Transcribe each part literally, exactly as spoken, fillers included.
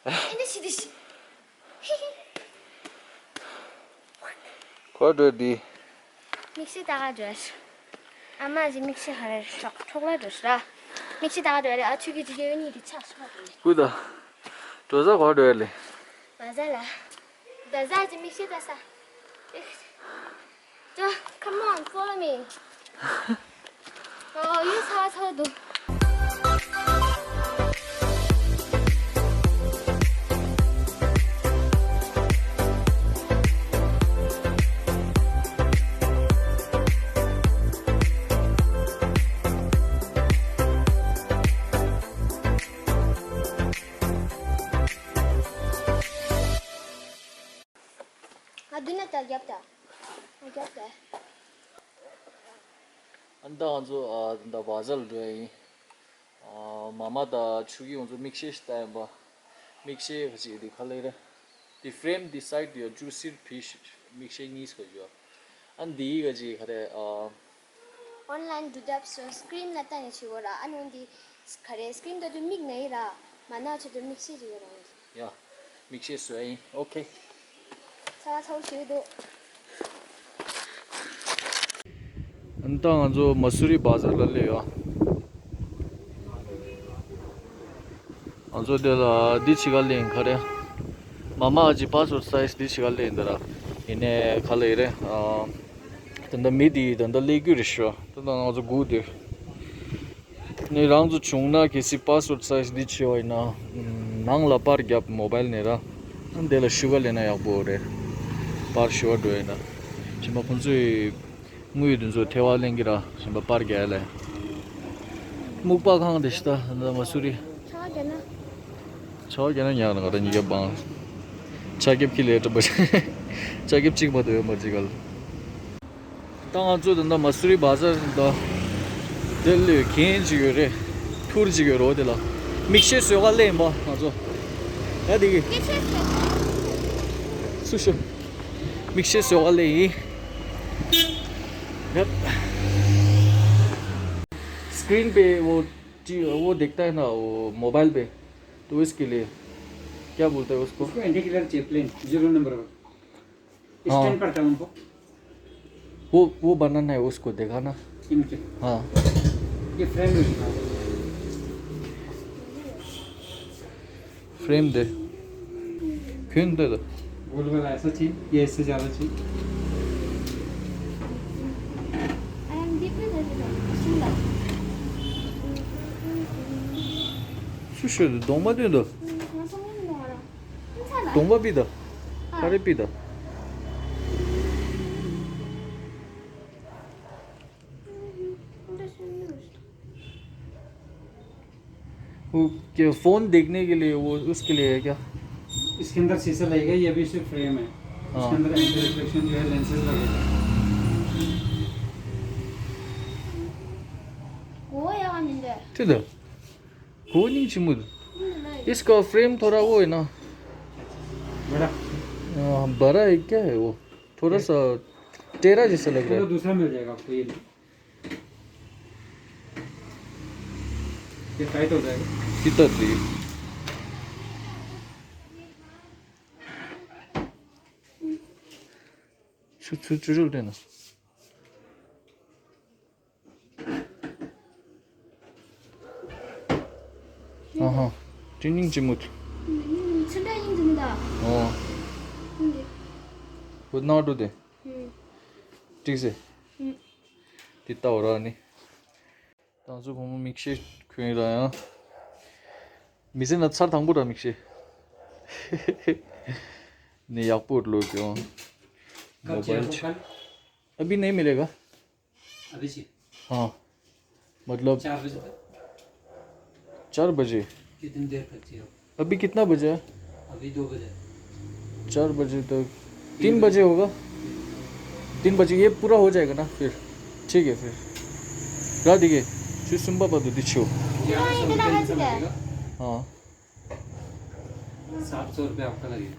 ཨེ་འདི་ཤི་འདི་ཤི། ག་པར་འགྲོ་འདི། མིག་ཤེལ་ལྟ་ག་འགྲོ། ཨ་མ་ཅིག་མིག་ཤེལ་ཧ་རེ་ཁྲོག་ཁྲོག་ལ་འགྲོ་ཤི་ར། མིག་ཤེལ་ལྟ་ག་འགྲོ་རེད། ཨ་ཆུ་གི་ཅིག་གི་ཡོད་ནི་དེ་ཆག་ཤོག་གི། ཀུ་ད། འགྲོ་ས་ག་པར་འགྲོ་ཡ་ལེ། བ་ཟ་ལ། བ་ཟ་ཅིག་མིག་ཤེལ་ལྟ་ས། ཅོ། Come on, follow me. ཨོ་ཡུལ་ཚ་བ་ཚ་བ་འདུག་ང་མདུན་ན་ལྟ། རྒྱབ་ལྟ། ང་རྒྱབ་ལྟ། ཨ་ནི་ད་ང་ཚོ་ཨ་ད་བ་ཟ་ལ་འགྲོ་ཡ་ཡིན། ཨ་མ་མ་དང་ཆུ་གི་ང་ཚོ་མིག་ཤེལ་ཞིག་ལྟ་ཡིན་པ། མིག་ཤེལ་ག་ཅིག་དེ་ག་ལེ་རེད། དེ་ཕེ་རེམ་དེ་སའིཌ་དེ་ཡ་ཅུ་སིར་ཕི་ཤ་མིག་ཤེལ་གཉིས་ག་ཅིག་ཡོད། ཨ་ནི་དེ་ག་ཅིག་ག་རེ་ཨ། ཨོན་ལན་འགྲོ་སྟབས་སུ་སི་ཀྲིན་ལ་ལྟ་ནས་བྱེད་དགོས་ར། ཨ་ནི་འོན་ཏེ་ག་རེ་སི་ཀྲིན་ལྟ་དུས་མིག་ན་ཡི་ར། མ་ན་ཆེད་དུ་མིག་ཤེལ་བྱེད་དགོས་ར། ཡ། མིག་ཤེལ་བཟོ་ཡ་ཡིན། ཨོ་ཁེ། ཚ་བ་ཚ་བོ་ཞིག་འདུག་ཨ་ནི་ད་ང་ཚོ་མ་སུ་རི་བ་ཟར་ལ་སླེབས་ཡོད། ང་ཚོ་དེ་ལ་འདི་ཕྱི་ག་ལེན་ག་རེ། མ་མ་ཅི་པཱ་སི་པོར་ཊི་སའིཛ་འདི་ཕྱི་ག་ལེན་འདི་ར། ཡིན་ནའི་ག་ལེ་རེད། ཨ། ད་ལྟ་མི་འདི་ད་ལྟ་སླེབས་རྒྱུ་རེད་ཤག་ད་ལྟ་ང་ཚོ་སྒུག་བསྡད། ནི་རང་ཚོ་བྱུང་ན་གལ་སྲིད་པཱ་སི་པོརཊི་སའིཛ་འདི་བྱས་པ་ཡིན་ན། ནང་ལ་པར་བརྒྱབ་མོ་བཱལ་ནས་ར། ཨ་འདི་ལ་ཤུ་ག་ལེན་ན་ཡག་པོ་རེད། པར་ཤུ་ག་འགྲོ་ཡིན་ན། ཕྱིན་པ་ཁོང་ཚོས། དངུལ་དེ་ཚོ་ཐལ་བ་ལེན་གྱི་ར་གཞན་པ་པར་རྒྱག་ལས། སྨུག་པ་ཁང་དེ་ཤི་ད་ད་མ་སུ་རི། ཆ་རྒྱ་ན། ཆ་རྒྱ་ན་ཉག་ན་ང་ར་ཉི་རྒྱ་བང་། ཆ་རྒྱབ་ཁྱི་ལས་གྲུབ་པ་ཆ་རྒྱབ་གཅིག་མ་གཏོགས་ཡོད་མ་གཅིག་གལ། ད་ང་ཚོ་ད་ད་མ་སུ་རི་བ་ཟར་ད། དེ་ལས་གན་ཅིག་ཡོད་རེད། ཐུར་ཅིག་ཡོད་རོ་དེ་ལ། མིག་ཤེལ་བཟོ་ག་ལས་ཡིན་པ་ང་ཚོ། ཡ་དེ་གི། སུ་ཤོ། མིག་ཤེལ་བཟོ་ག་ལས་ཡིན། स्क्रीन पे वो टी- वो देखता है ना, वो मोबाइल पे, तो इसके लिए क्या बोलते हैं उसको? उसको एंटी ग्लेयर चाहिए, प्लेन, जीरो नंबर का। हाँ। स्टैंड पड़ता है उनको। वो वो बनाना है, उसको देखा ना। इनके। हाँ। ये फ्रेम में। फ्रेम दे। क्यों दे दो? गोल वाला ऐसा चाहिए, ये इससे ज़्यादा चाहिए। सुशो दो दोमा दे दो। दोमा भी दो। अरे भी दो। वो क्या, फोन देखने के लिए, वो उसके लिए है क्या? इसके अंदर शीशा लगेगा, ये भी सिर्फ फ्रेम है। हाँ। इसके अंदर एंटी रिफ्लेक्शन जो है, लेंसेज लगेगा। वो या नहीं दे। ठीक है। कोई नहीं चिमुद। इसका फ्रेम थोड़ा वो है ना। बड़ा। हाँ, बड़ा है, क्या है वो? थोड़ा सा टेढ़ा जैसा लग रहा है। दूसरा मिल जाएगा आपको, ये। ये टाइट हो जाएगा। कितना चाहिए? छु- छु- छु- छु- देना। हाँ, हाँ। टिनिंग चिमुट। हाँ। वो ना उठो दे। ठीक से। དེ་ལྟ་བ་ར་ནི། ད་ཚོ་ཁོང་མོ་མིག་ཤེལ་གོན་ར་ཡང་། མི་ཟེར་ན་ཚར་དང་པོ་ར་མིག་ཤེལ། ནི་ཡག་པོ་ལོ་གྱོང་། कब चाहिए आपको मोबाइल। कल? अभी नहीं मिलेगा। अभी चाहिए। हाँ। मतलब चार बजे तक। चार बजे। कितनी देर तक चाहिए आपको? अभी कितना बजे है? अभी दो बजे। चार बजे तक। तीन बजे होगा। तीन बजे ये पूरा हो जाएगा ना फिर? ठीक है फिर। राधिके। छु सुम्बा पा दो दिच्छो। ग्यारह सौ रुपये इनका लगेगा। हाँ। सात सौ रुपये आपका लगेगा।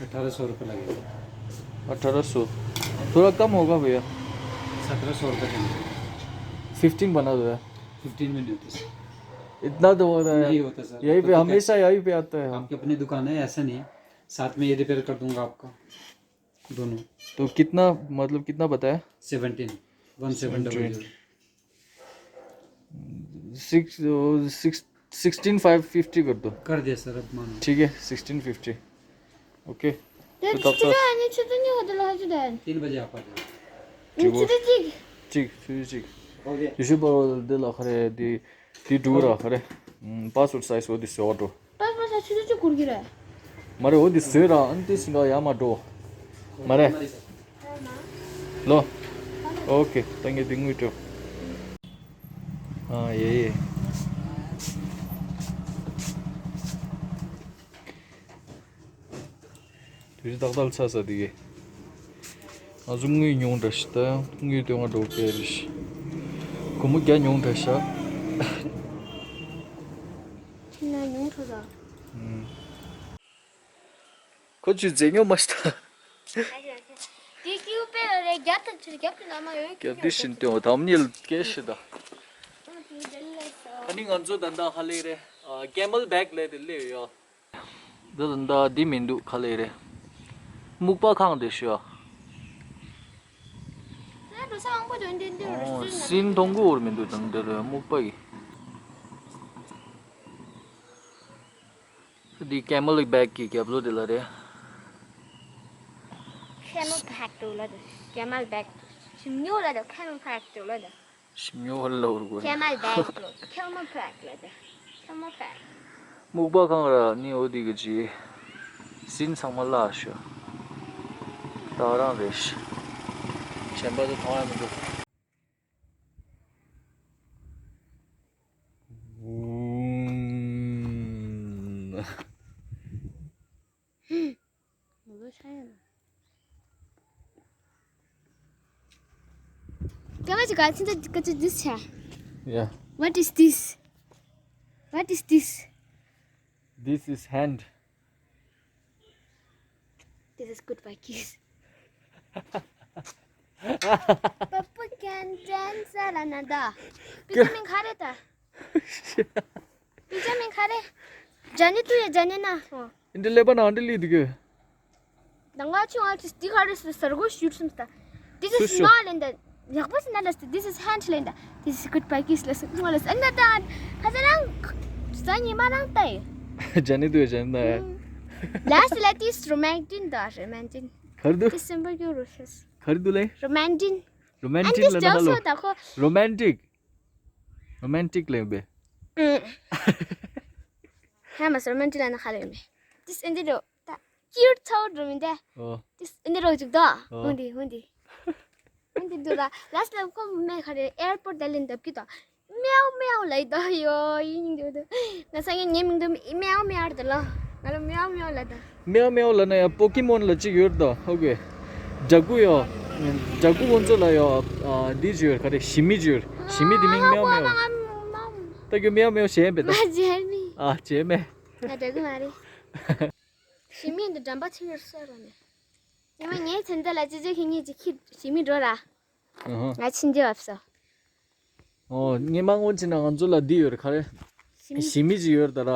अठारह सौ रुपये लगेगा। अठारह सौ। थोड़ा कम होगा भैया। सत्रह सौ रुपये देंगे। फिफ्टीन बना दो यार। फिफ्टीन में नहीं होते सर। इतना तो होता है। नहीं होता सर। यहीं पे हमेशा यहीं पे आता है। आपकी अपनी दुकान है, ऐसा नहीं। साथ में ये रिपेयर कर दूंगा आपका। दोनों। तो कितना, मतलब कितना बताया? Seventeen. One seven double zero. Six, six, sixteen five fifty कर दो। कर दिया सर, अब मानो। ठीक है, सिक्सटीन फ़िफ़्टी। ओके। ད་དེ་ད་ཆུ་ཚོད་ལྟ། ཨ་ནི་ཆུ་ཚོད་གཉིས་འོག་དེ་ལ་ཧ་ཅི་ད། तीन बजे आप आ जाओ। ཆུ་ཚོད་གཅིག་ཆུ་ཚོད་གཅིག་ཆུ་ཚོད་གཅིག་ཡོ་ཤི་པ་འདི་ལ་ཁ་རེ་འདི་འདི་འགྲོ་ར་ཁ་རེ། པ་སི་པོར་ཊི་སའི་ཛི་འོ་དེ་བཟོ་བ་འགྲོ། པ་སི་པོར་ཊི་སའི་ཛི་ཆུ་ཚོད་གཅིག་འགོར་གི་རེད། མ་རེད། འོ་དེ་བཟོས་ར། ཨ་ནི་དེ་ཞིང་ག་ཡར་མར་འགྲོ། མ་རེད། ལོ། ཨོ་ཁེ། ད་ངས་འདི་དངུལ་སྤྲོད། ཨ་ཡེ་ཡེ། དུས་ཏག་ཏག་ཚ་ས་དེ་གི། ང་ཚོ་དངུལ་ཉུང་དྲགས་ཤག་ད་དངུལ་སྟོན་ག་འགྲོ་གི་རེད། སྒོར་མོ་བརྒྱ་ཉུང་དྲགས་ཤག་ཁྱེད་ན་ཉུང་དྲགས་ད། ཁོ་ཚོས་རྫས་ཉོ་མ་ཤི་ད། དེ་ཀིའུ་པེ་རེད། རྒྱབ་དང་ཕྱིར་རྒྱབ་ཀྱི་ལ་མ་ཡོད་ཀྱི་རྒྱབ་དེ་བཞིན་སྟོན་འོ་དམ་ཉིལ་སྐད་ཤི་ད། ཨ་ནི་ང་ཚོ་ད་ལྟ་ཧ་ལས་རེད། ཀེ་མལ་བེག་ལས་དེ་ལས་ཡོད། འདི་ད་ལྟ་འདི་མི་འདུག་ཁ་ལས་རེད། སྨུག་པ་ཁང་དེ་ཤོ། ཨོ་སིན་མཐོང་གི་འོར་མི་འདུག་དང་འདི་རེད་སྨུག་པ་ཡི། འདི་ཀེ་མལ་བེག་གི་རྒྱབ་ལོགས་དེ་ལ་རེད། ཀེ་མལ་བེག་ཏུ་ལ་དེ། ཀེ་མལ་བེག་ཞིམ་ཉོ་ལ་དེ། ཀེ་མལ་བེག་ཏུ་ལ་དེ། ཞིམ་ཉོ་ལ་འོར་དགོས། ཀེ་མལ་བེག་ལ། ཀེ་མལ་བེག་ལ་དེ། ཀེ་མལ་བེག་སྨུག་པ་ཁང་ར་ནི་འོ་དེ་གི་ཅི། སིན་ཚང་མ་ལ་ཤོ། ད་རང་རེད་ཤི། གཞན་པ་ཚོ་མཐོང་ཡ་མི་འདུག What is this? What is this? This is hand. This is goodbye kiss. Papa can dance, la nada. Pizza མིང་ག་རེ་ད། Pizza མིང་ག་རེ། ཇ་ནི་ཏུ་ཡ་ཇ་ནི་ན། འདི་ཀླད་པ་ནང་འདི་ལི་འདུག་གི། ད་ང་ཆུང་ང་ཆུ་སྟི་ག་རེ་སུ་ཟར་གོ་ཤུར་སུམ་ད། This is not ལེན་ད། ཡག་པོ་སུ་ན་ལ་སུ། This is hand ལེན་ད། This is goodbye kiss ལ་སུ་ང་ལ་སུ། ཨ་ན་ད་ཁ་ས་རང་ས་ཉི་མ་རང་ད་ཡི། ཇ་ནི་ཏུ་ཡ་ཇ་ནི་ན། Last ལ་this romantic ད་romantic. ག་རེ་འདུག This simple you rushes. ག་རེ་འདུག་ལེ། Romantic. Romantic ལ་ན་ཧ་ལོ། Romantic. Romantic ལེན་པས། ཧ་མ་སོ་romantic ལ་ན་ཧ་ལོ་ཡིན་པས། This in the road. ད་ཀིར་ཚའོ་འགྲོ་མི་འདས། ཨོ། This in the road ཅིག་དོ། ཨོ། ཧུན་དི་ཧུན་དི། ཧུན་དི་འདུག་ད་last ལ་ཁོ་མེ་ག་རེ་airport ད་ལེན་འདབ་ཀྱི་དོ། མེའོ་མེའོ་ལ་ཡི་དོ་ཡོ་ཡིན་འདུག་དོ། ང་ས་ངའི་ངའི་མིང་དུ་མེའོ་མེའོ་རེད་དོ་ལོ། ང་ལ་མེའོ་མེའོ་ལ་དོ། མེའོ་མེའོ་ལ་ན་ཡ་པོ་ཀི་མོན་ལ་གཅིག་ཡོད་དོ། ཧོ་གེ། འདྲ་སྐུ་ཡོ། འདྲ་སྐུ་ཁོང་ཚོ་ལ་ཡོ། ཨ་འདི་ཅིག་ཡོད། ག་རེ་ཞི་མི་ཅིག་ཡོད། ཞི་མི་དེ་མིང་མེའོ་མེའོ། ད་ཁྱོད་མེའོ་མེའོ་ཞེས་པས་ད། ང་བྱས་མི། ཨ་བྱས་མེད། ང་འདྲ་སྐུ་མ་རེད། ཞི་མི་འདི་འགྲམ་པ་ཆེ་ཡོད་སོ་རོ་ནས། ཉི་མ་ངའི་དོན་དག་ལ་ཅི་ཅི་ཁྱེད་གཉིས་ཀྱི་ཁྱི་ཞི་མི་འགྲོ་ར། ཨ་ཧ། ང་ཕྱིན་རྒྱུ་བབས་སོ། ཨོ་སྔོན་མ་སྔོན་ཆད་ན་ང་ཚོ་ལ་འདི་ཡོད་རེད་ག་རེ། ཞི་མི། ཞི་མི་ཅིག་ཡོད་རེད་ད་ར།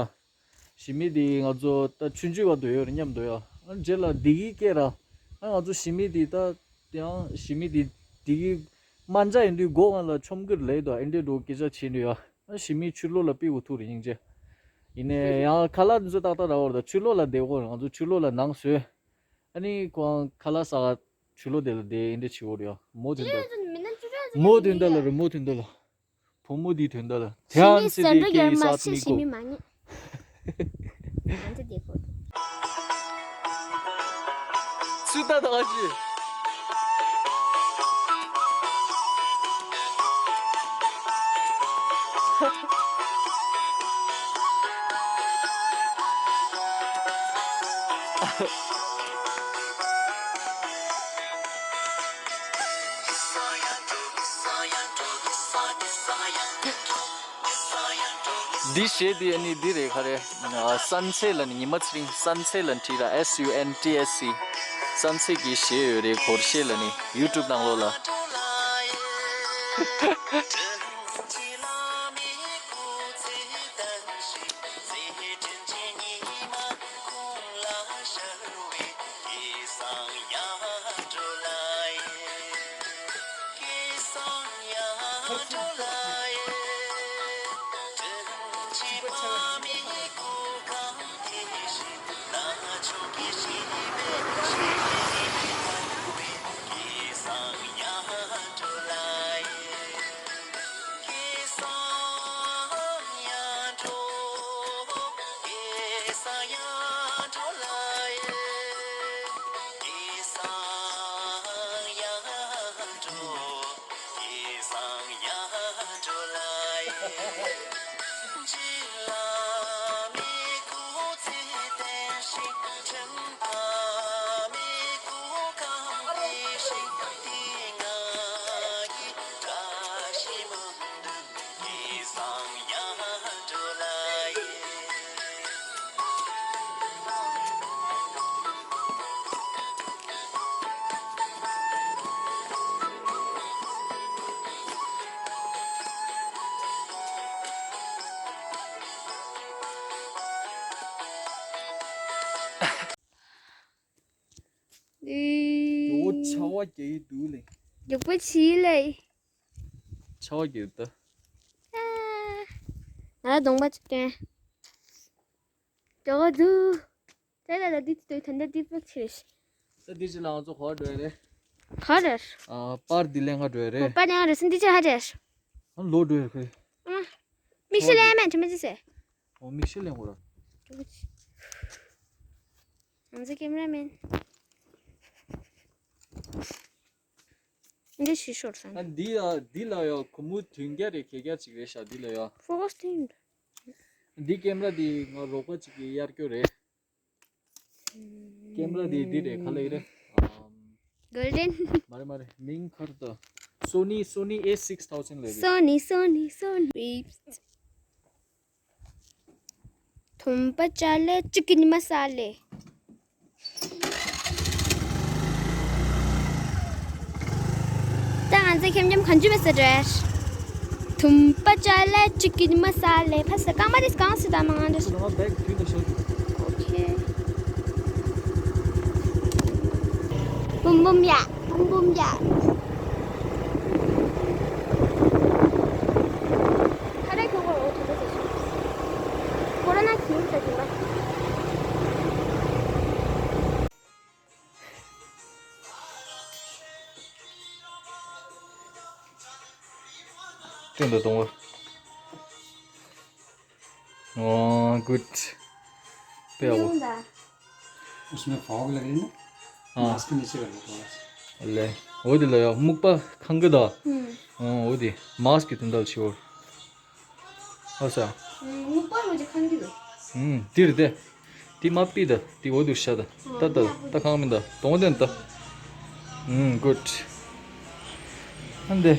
ཞི་མི་དེ་ང་ཚོ་ད་ཆུང་ཆུང་བར་དུ་ཡོད་རེད་མཉམ་དུ་ཡོད། ཨ་རྗེས་ལ་འདི་གི་སྐད་ར། ཨ་ང་ཚོ་ཞི་མི་དེ་ད་དེའང་ཞི་མི་དེ་དེ་གི་དམར་འཇགས་ཡིན་དུས་སྒོ་ང་ལ་ཆོམ་གིར་ལས་དོ་ཨེ་འདྲས་འགྲོ་སྐད་ཆ་བྱས་ནས་ཡོད། ཨ་ཞི་མི་ཆུ་ལོག་ལ་པི་འུ་ཐུག་རེད་སྙིང་རྗེ། ཡིན་ནའི་ཡང་ཁ་ལག་འདི་ཚོ་ཏག་ཏག་རག་འོར་ད་ཆུ་ལོག་ལ་བསྡད་འོར་ང་ཚོ་ཆུ་ལོག་ལ་ནང་བཟོས། ཨ་ནི་ཁོང་ཁ་ལག་ཟ་ག་ཆུ་ལོག་དེ་ལ་བསྡད་ཨེ་འདྲས་བྱེད་འོར་ཡོད་མོ་དོན་དག་མོ་དོན་དག་ལ་རེད་མོ་དོན་དག་ལ། བུ་མོ་འདིའི་དོན་དག་ལ། ཞི་མི་སེ་འགྲོ་ཡར་མ་ཤི་ཞི་མི་མ་ཉེས། ང་ཚོ་བདེ་པོ་འདུག་ཚུལ་ལྟ་དང་ཞི། འདི་གཞས་འདི་ཨ་ནི་འདི་རེད་ག་རེ། སན་སེ་ལ་ནི་ཉི་མ་ཚེ་རིང་སན་སེ་ལ་བྲིས་ར། S U N T S E། སན་སེ་གི་གཞས་ཡོད་རེད་གོར་གཞས་ལ་ནི་ཡུ་ཊུབ་ནང་ལོགས་ལ། འོ་ཆར་པ་རྒྱག་གི་འདུག་ལེ། མགྱོགས་པོ་བྱིས་ལེ། ཆར་པ་རྒྱག་གི་འདུག་ང་ལ་གདོང་པ་གཅིག་སྟོན། མགྱོགས་པོ་འདུག་ད་ད་ད་འདི་ཚོ་ད་ལྟ་འདི་པོ་ཆེ་རེད། ད་འདི་ཕྱི་ལ་ང་ཚོ་ག་པར་འགྲོ་ཡ་རེད། ག་རེད། ཨ། པར་འདི་ལེན་ག་འགྲོ་ཡ་རེད། ཨོ་པར་ལེན་ག་རེད་ཟེར་འདི་ཕྱི་ཧ་རེད། ཨ་ལོག་འགྲོ་ཡ་རེད། ཨ། མིག་ཤེལ་ལེན་མེད་དྲི་མ་ཅི་ཟེར། ཨོ་མིག་ཤེལ་ལེན་དགོས་ར། ང་ཚོ་ཀེམ་ར་མེན། འདི་ཕྱི་ཤོར་སོང་། ཨ་འདི་ཡ་འདི་ལ་ཡ་ཁོ་མོ་དོན་རྒྱ་རེད་གད་རྒྱ་ཅིག་རེད་ཤག་འདི་ལ་ཡ། ཕོ་ཀས་ཐིང་། འདི་ཀེམ་ར་འདི་ང་རོགས་པ་ཅིག་གིས་གཡར་རྒྱུ་རེད། ཀེམ་ར་འདི་འདི་རེད་ག་ལེ་རེད། ཨམ། གོལ་ཌེན། མ་རེད་མ་རེད། མིང་ག་རེ་ད། Sony Sony A six thousand ལབ་རེད། Sony Sony Sony། དུམ་པ་བཅའ་ལེ་གཅིག་གི་ཉི་མ་ས་ལེ། ད་ང་ཚོ་ཁྱམ་ཁྱམ་གང་ཅི་བས་ཟེར་རེད། དུམ་པ་བཅའ་ལེ་གཅིག་གི་ཉི་མ་ས་ལེ་ཕ་ས་རྐང་པ་རེས་གང་སི་ད་མ་ང་འདྲ། ཨོ་ཁེ། འབུམ་འབུམ་ཡ། འབུམ་འབུམ་ཡ། ཁ་རས་ཁྱོད་ཁོ་རོ་ཐུག་པ་ཟེར་ཤོག་ཁོ་རོ་ན་ཁྱིམ་ད་ཁྱིམ་པ། སྟོན་དང་གདོང་པ། ཨོ་གུཌ། དཔེ་ཡག་པོ། उसमें फॉग लगे ना। हाँ। मास्क नीचे कर लो थोड़ा सा। ले। འོ་དེ་ལ་ཡ་སྨུག་པ་ཁང་གི་ད། ཨོ་འོ་དེ་མཱསྐ་གི་དོན་དག་ཆེ་བོ། ཨོ་ས། སྨུག་པ་ལོ་ཅི་ཁང་གི་ད། ཨུམ། དེ་རེད་དེ། དེ་མ་པི་ད། དེ་འོ་དུ་ཤ་ད། ད་ད་ད་ཁང་མི་ད། དོང་དེ་ད། ཨུམ་གུཌ། ཨ་འདི།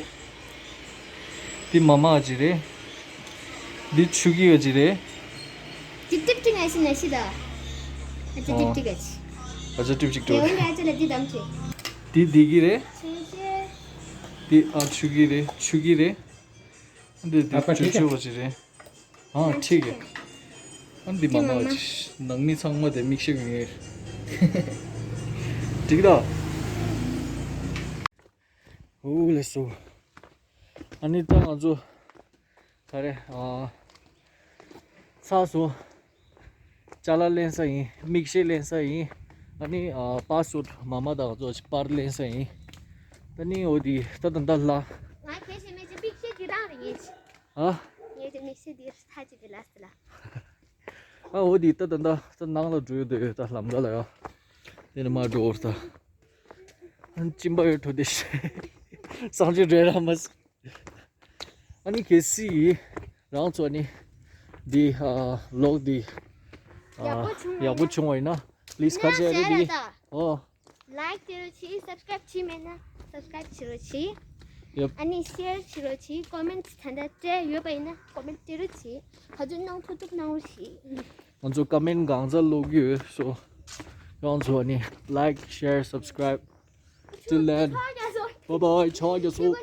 འདི་མ་མ་ཨ་ཅི་རེད། འདི་ཆུ་གི་ཨ་ཅི་རེད། ཏིག་ཏིག་ཏིག་ཨ་ཤི་ན་ཤི་ད། ཨ་ཅི་ཏིག་ཏིག་ཨ་ཅི། ཨ་ཅི་ཏིག་ཏིག་ཏོ། དེ་འོན་ཀྱང་ཨ་ཅི་ལ་འདི་དམ་ཆེ། འདི་འདི་གི་རེད། ཆེ་ཆེ། འདི་ཨ་ཆུ་གི་རེད་ཆུ་གི་རེད། འདི་འདི་ཨ་པ་ཆུ་ཆུ་ཨ་ཅི་རེད། ཨ་འགྲིག་གི། ཨ་འདི་མ་མ་ཨ་ཅི། ནང་མི་ཚང་མ་དེ་མིག་ཤེལ་ངེས། འགྲིག་ད། ཧུ་ལེ་སོ། ཨ་ནི་ད་ང་ཚོ་ག་རེ་ཨ་ཚར་སོང་། ཅ་ལག་ལེན་ས་ཡིན། མིག་ཤེལ་ལེན་ས་ཡིན། ཨ་ནི་ཨ་པཱ་སི་ཝརཌ་མ་མ་དང་ང་ཚོ་པར་ལེན་ས་ཡིན། ད་ནི་འོ་དེ་ད་ད་ད་ལ། ང་གལ་སྲིད་མེད་ཚེ་མིག་ཤེལ་དེ་རང་རེད་ངེས། ཨ། ངེས་དེ་མིག་ཤེལ་དེ་ཧ་ཅི་དེ་ལ་སི་ལ། ཨ་འོ་དེ་ད་ད་ད་ད་ནང་ལ་འགྲོ་ཡོད་དེ་ད་ལམ་ཀ་ལ་ཡ། དེ་ནི་མ་འགྲོ་བར་ད། ཨ་ནི་གཅིན་པ་ཡོད་འགྲོ་དེ་ཤེས། སང་ཅི་འདྲེ་ར་མ་སི། ཨ་ནི་གལ་སྲིད་རང་ཚོ་ནི་འདི་ཨ་ལོག་འདི་ཨ་ཡག་པོ་བྱུང་བ་ཡག་པོ་ཡིན་ན། བྱུང་བ་ཡིན་ན་པི་ལིས་ཁ་ཆེ་རེ་འདི། ཨོ། ལའིཀ་བྱེད་རོགས་གྱིས། སབ་སི་ཀ་རེབ་བྱས་མེད་ན་སབ་སི་ཀ་རེབ་བྱེད་རོགས་གྱིས། ཡབ། ཨ་ནི་ཤེར་བྱེད་རོགས་གྱིས། ཀོ་མེན་ཊི་ད་ལྟ་སྤྲད་ཡོད་པ་ཡིན་ན་ཀོ་མེན་ཊི་སྤྲད་རོགས་གྱིས། ག་ཚོད་གནང་ཐུབ་ཐུབ་གནང་རོགས་གྱིས། ང་ཚོ་ཀོ་མེན་ཊི་གང་ཚ་ཀློག་གི་ཡོད། སོ་རང་ཚོ་ནི་ལའིཀ་ཤེར་སབ་སི་ཀ་རེབ། Till then, bye bye. ཆོག་གི་སོ།